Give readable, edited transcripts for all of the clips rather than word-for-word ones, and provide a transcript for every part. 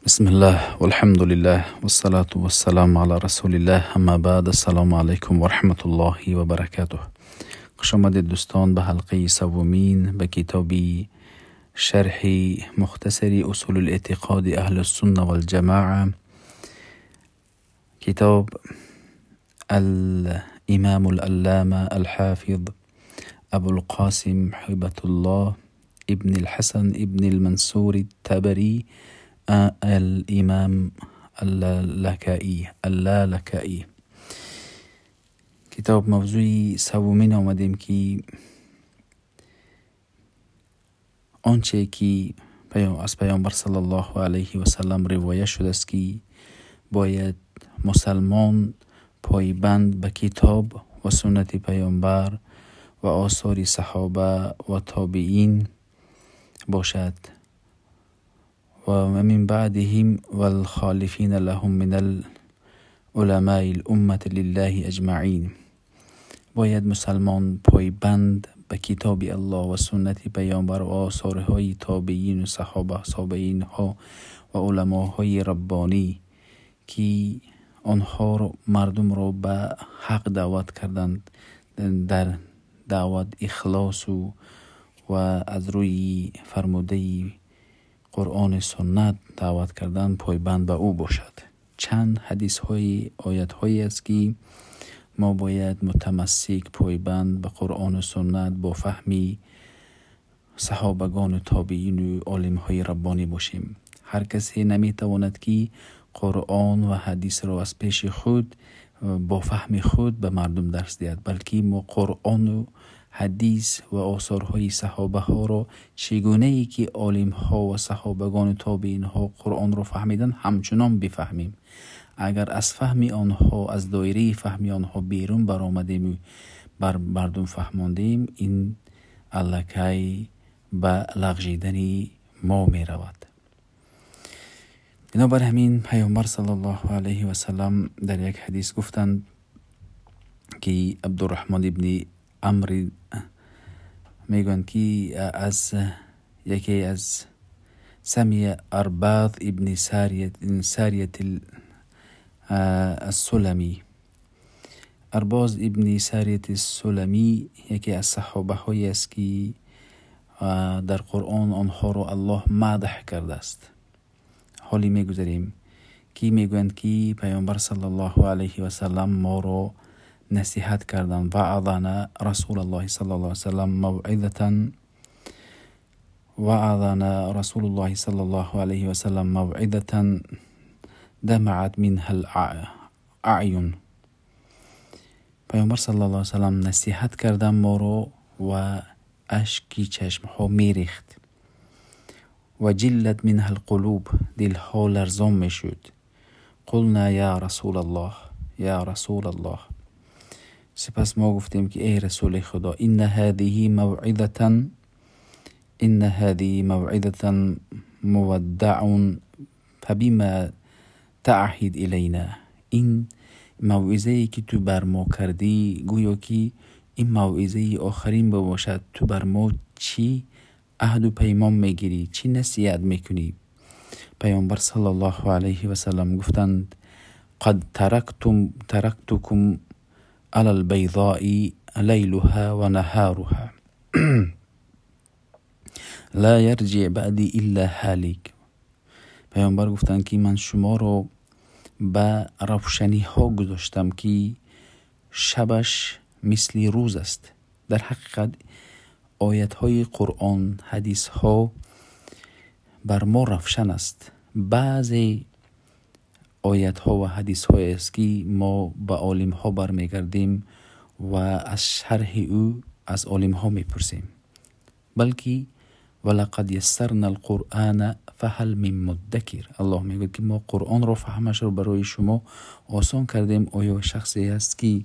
بسم الله والحمد لله والصلاة والسلام على رسول الله، اما بعد، السلام علیکم و رحمت الله و برکاته. خوش آمدید دوستان به حلقه سومین به کتاب شرح مختصر اصول الاعتقاد اهل السنة والجماعة، کتاب الامام العلامة الحافظ ابو القاسم هبة الله ابن الحسن ابن المنصور الطبري الامام اللالکائی. کتاب موضوع سومین آمدیم که آنچه که از پیامبر صلی الله علیه و سلم روایت شده است که باید مسلمان پایبند به کتاب و سنت پیامبر و آثار صحابه و تابعین باشد و من بعدهم والخالفین لهم من العلماء الامة لله اجمعین. باید مسلمان پایبند به کتاب الله و سنت پیامبر و آثارهای تابعین و صحابه تابعین ها و علماهای ربانی که آنها رو مردم رو به حق دعوت کردند، در دعوت اخلاص و از روی فرموده قرآن سنت دعوت کردن پایبند به او باشد. چند حدیث های آیت هایی است که ما باید متمسک پایبند به قرآن و سنت با فهمی صحابگان و تابعین و عالم های ربانی باشیم. هر کسی نمیتواند که قرآن و حدیث را از پیش خود با فهم خود به مردم درس دهد، بلکه ما قرآن و حدیث و آثارهای صحابه ها را چگونه ای که عالم ها و صحابگان و تابعین ها قرآن را فهمیدن همچنان بفهمیم. اگر از فهم آنها، از دایره فهم آنها بیرون برآمدیم و بر مردم فهماندیم، این الکی به لغزیدن ما می رود. بنابر همین پیامبر صلی الله علیه و سلم در یک حدیث گفتند که عبدالرحمن ابن عمرو میگویند که از یکی از سمی ارباض ابن ساریة السلمی، ارباض ابن ساریة السلمی یکی از صحابه های است که در قرآن آنها را الله مدح کرده است. حالی میگذریم که میگویند که پیامبر صلی الله علیه و سلم ما را نصیحت کردند. وعظنا رسول الله صلی الله علیه و سلم موعظة، وعظنا رسول الله صلی الله علیه و سلم موعظة دمعت منها الاعین. پیامبر صلی الله علیه و سلم نصیحت کردند ما را و اشکی چشم ها میریخت. و جلت منها القلوب، دلها لرزان میشد. قلنا یا رسول الله، یا رسول الله. سپس ما گفتیم که ای رسول خدا، ان هذه موعظة، ان هذه موعظة مودع فبما تعهد الینا. این موعظه‌ای که تو بر ما کردی گویا که این موعظه آخرین باشد. تو بر ما چی عهد و پیمان میگیری، چی نصیحت میکنی؟ پیامبر صلی الله علیه و سلم گفتند قد ترکتکم علی البیضاء لیلها و نهارها لا یرجع بعدی الا هالک. پیامبر گفتند که من شما رو به روشنی ها گذاشتم که شبش مثل روز است. در حقیقت آیت های قرآن، حدیث ها بر ما روشن است. بعضی آیت ها و حدیث های است که ما به عالم ها برمیگردیم و از شرح او از عالم ها میپرسیم، بلکه ولقد یسرنا القرآن فهل من مدکر. الله میگوید که ما قرآن را فهمش را برای شما آسان کردیم، آیا شخصی است که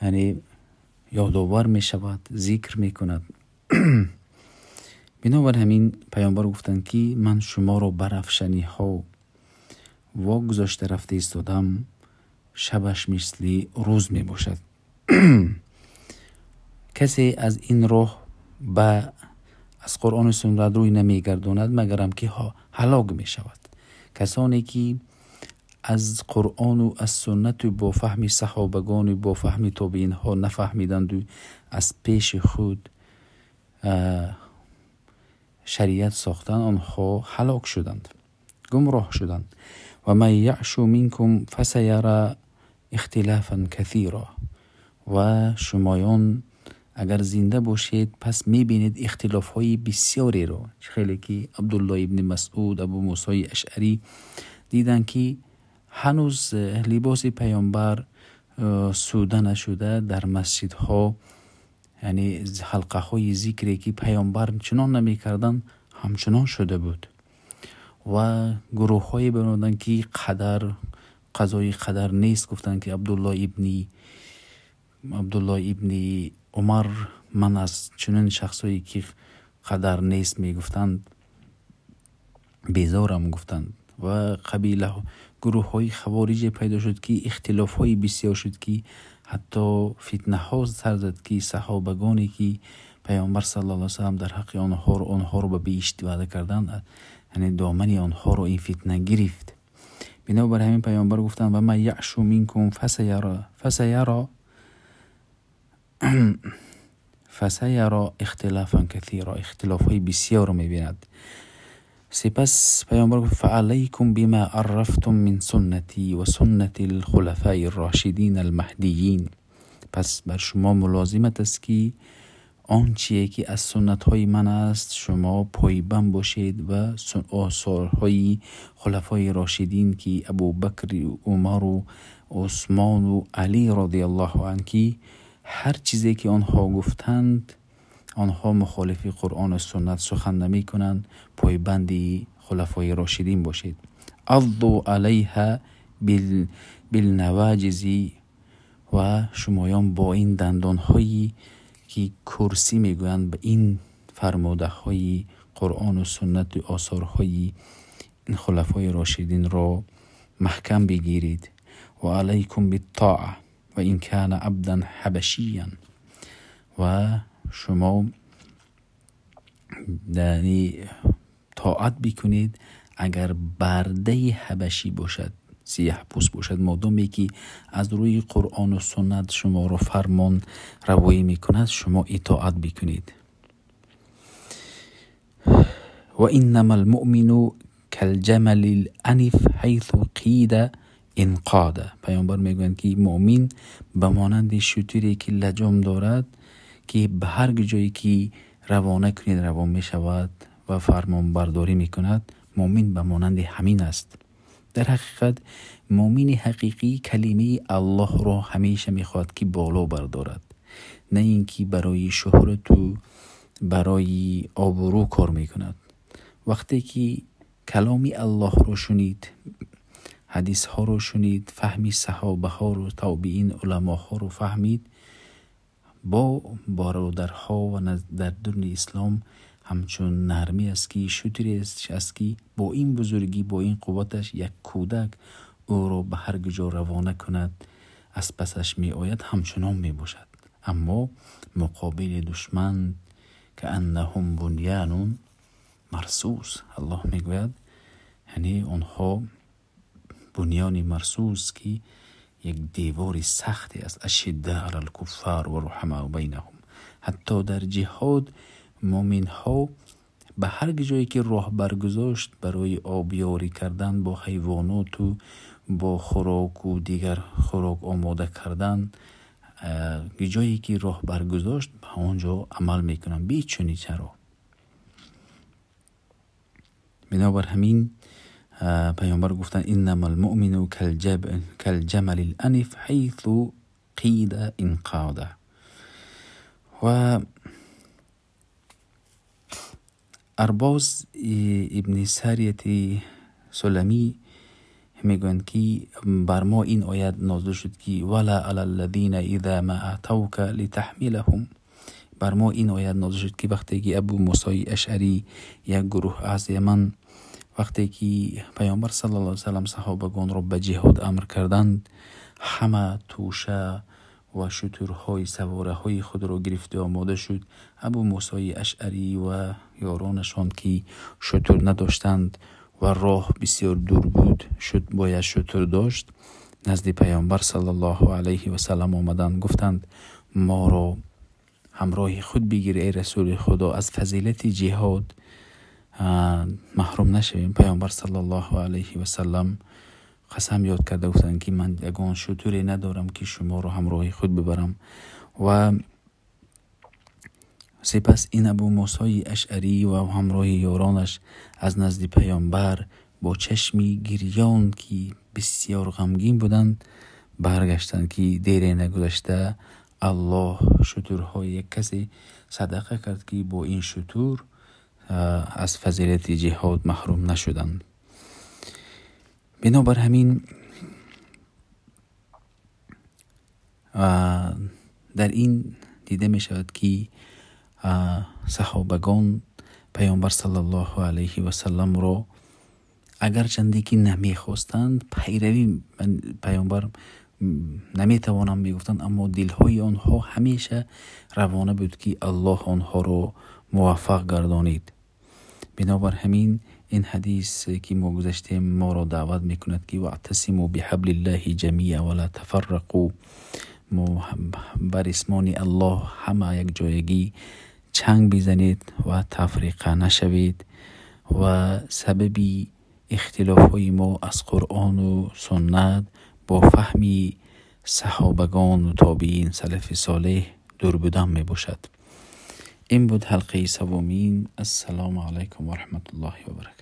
یعنی یادآور می شود، ذکر می کند؟ بنابر همین پیامبر گفتند که من شما را بر افشانی ها واگذاشته رفته ایستادم، شبش مثل روز می باشد. کسی از این راه به از قرآن و سنت روی نمیگرداند مگرم که هلاک می شود. Касоне ки аз Қуръон ва аз суннат ва бо фаҳми саҳобагон ва бо фаҳми тобеинҳо нафаҳмиданд ва аз пеши худ шариат сохтанд, онҳо ҳалок шуданд, гумроҳ шуданд. Ва ман яъшу минкум фасаяра ихтилафан касира. Ва шумоён агар зинда бошед, пас мебинед ихтилофҳои бисёреро. Хеле ки Абдуллоҳ ибни Масъуд, Абу Мусои Ашъарӣ диданд ки ҳанӯз либоси паёмбар суда нашуда дар масҷидҳо, яъне ҳалқаҳои зикре ки паёмбар чунон намекарданд, ҳамчунон шуда буд. Ва гурӯҳҳое баромаданд ки қадар, қазои қадар нест, гуфтанд ки Абдуллоҳ ибни Умар, ман аз чунин шахсое ки қадар нест мегуфтанд безорам гуфтанд. Ва қабила гурӯҳҳои хавориҷе пайдо шуд ки ихтилофҳои бисёр шуд, ки ҳатто фитнаҳо сар зад, ки саҳобагоне ки паёмбар саллаллоҳу алайҳи васаллам дар ҳаққи онҳоро ба биҳишт ваъда карданд, яъне домани онҳоро ин фитна гирифт. Бинобар ҳамин паёмбар гуфтанд: ва ман яъшу минкум фасаяра ихтилафан касира. Ихтилофҳои бисёрро мебинад. Сипас паёмбар гуфт: фаалайкум бима аррафтум мин суннати ва суннати алхулафаи ар-рошидин ал-маҳдиин. Пас бар шумо мулозимат аст ки он чие ки аз суннатҳои ман аст шумо пойбанд бошед ва осорҳои хулафои рошидин ки Абубакр, Умар ва Усмон ва Алӣ радиаллоҳу анҳу, ки ҳар чизе ки онҳо гуфтанд, онҳо мухолифи Қуръон ва суннат сухан намекунанд, пойбанди хулафои рошидин бошед. Аззу алайҳа билнаваҷизи. Ва шумоён бо ин дандонҳое ки курсӣ мегӯянд, ба ин фармудаҳои Қуръон ва суннат ва осорҳои ин хулафои рошидинро маҳкам бигиред. Ва алайкум биттоа ва ин кана абдан ҳабашиян. Ва шумо яъне тоат бикунед агар бардаи ҳабашӣ бошад, сиёҳпӯст бошад, модоме ки аз рӯи Қуръон ва суннат шуморо фармон равоӣ мекунад, шумо итоат бикунед. Ва иннама алмуъмину калҷамали ланиф ҳайсу қида инқода. Паёмбар мегӯянд ки муъмин ба монанди шутуре ки лаҷом дорад, ки ба ҳар ҷое ки равона кунед равон мешавад ва фармонбардорӣ мекунад, муъмин ба монанди ҳамин аст. Дар ҳақиқат муъмини ҳақиқӣ калимаи Аллоҳро ҳамеша мехоҳад ки боло бардорад, на ин ки барои шӯҳрату барои обрӯ кор мекунад. Вақте ки каломи Аллоҳро шунид, ҳадисҳоро шунид, фаҳми саҳобаҳоро, тобеин, уламоҳоро фаҳмид, бо бародарҳо ва дар дуни ислом ҳамчун нармӣ аст ки шутре аст ки бо ин бузургӣ, бо ин қувваташ як кӯдак ӯро ба ҳар куҷо равона кунад, аз пасаш меояд, ҳамчунон мебошад. Аммо муқобили душман кааннаҳум бунёнун марсус, Аллоҳ мегӯяд, яъне онҳо бунёни марсус ки як девори сахте аст. Ашидда алал куффар ва руҳамау байнаҳум. Ҳатто дар ҷиҳод муъминҳо ба ҳар ҷое ки роҳ баргузошт барои обёрӣ кардан бо ҳайвоноту бо хӯроку дигар хӯрок омода кардан, ҷое ки роҳ баргузошт ба он ҷо амал мекунанд бечуни чаро. Бинобар ҳамин паёмбар гуфтанд: иннамал муъмину калҷамалил аниф ҳайсу қида инқода. Ва Арбоз ибни Сарияти Суламӣ мегӯянд ки бар мо ин оят нозил шуд ки вала алаллазина иза ма атавка литаҳмилаҳум. Бар мо ин оят нозил шуд ки вақте ки Абу Мусои Ашъарӣ як гурӯҳ аз Яман, вақте ки паёмбар саллаллоҳу алайҳи васаллам саҳобагонро ба ҷиҳод амр карданд, ҳама тӯша ва шутурҳои савораҳои худро гирифта омода шуд. Абу Мусои Ашъарӣ ва ёронашон ки шутур надоштанд ва роҳ бисёр дур буд, шуд бояд шутур дошт, назди Паёмбар саллаллоҳу алайҳи васаллам омаданд, гуфтанд: моро ҳамроҳи худ бигир, эй Расули Худо, аз фазилати ҷиҳод маҳрум нашавем. Паёмбар саллаллоҳу алайҳи васаллам қасам ёд карда гуфтанд, ки ман ягон шутуре надорам, ки шуморо ҳамроҳи худ бибарам. Ва сипас ин Абу Мусои Ашъарӣ ва ҳамроҳи ёронаш аз назди Паёмбар бо чашми гирён, ки бисёр ғамгин буданд, баргаштанд, ки дере нагузашта Аллоҳ шутурҳои як касе садақа кард, ки бо ин шутур аз фазилати ҷиҳод маҳрум нашуданд. Бинобар ҳамин дар ин дида мешавад, ки саҳобагон Паёмбар саллаллоҳу алайҳи васалламро агарчанде ки намехостанд пайравӣ Паёмбар наметавонам мегуфтанд, аммо дилҳои онҳо ҳамеша равона буд, ки Аллоҳ онҳоро муваффақ гардонид. Бинобар ҳамин ин ҳадис, ки мо гузаштем, моро даъват мекунад, ки ваътасиму биҳаблиллаҳи ҷамиа ва ла тафаррақу, мо бар исмони Аллоҳ ҳама як ҷоягӣ чанг бизанед ва тафриқа нашавед ва сабаби ихтилофҳои мо аз Қуръону суннат бо фаҳми саҳобагон ва тобеин салафи солеҳ дур будан мебошад. Ин буд ҳалқаи севумин. Ассалому алайкум ва раҳматуллоҳи ва баракатуҳ.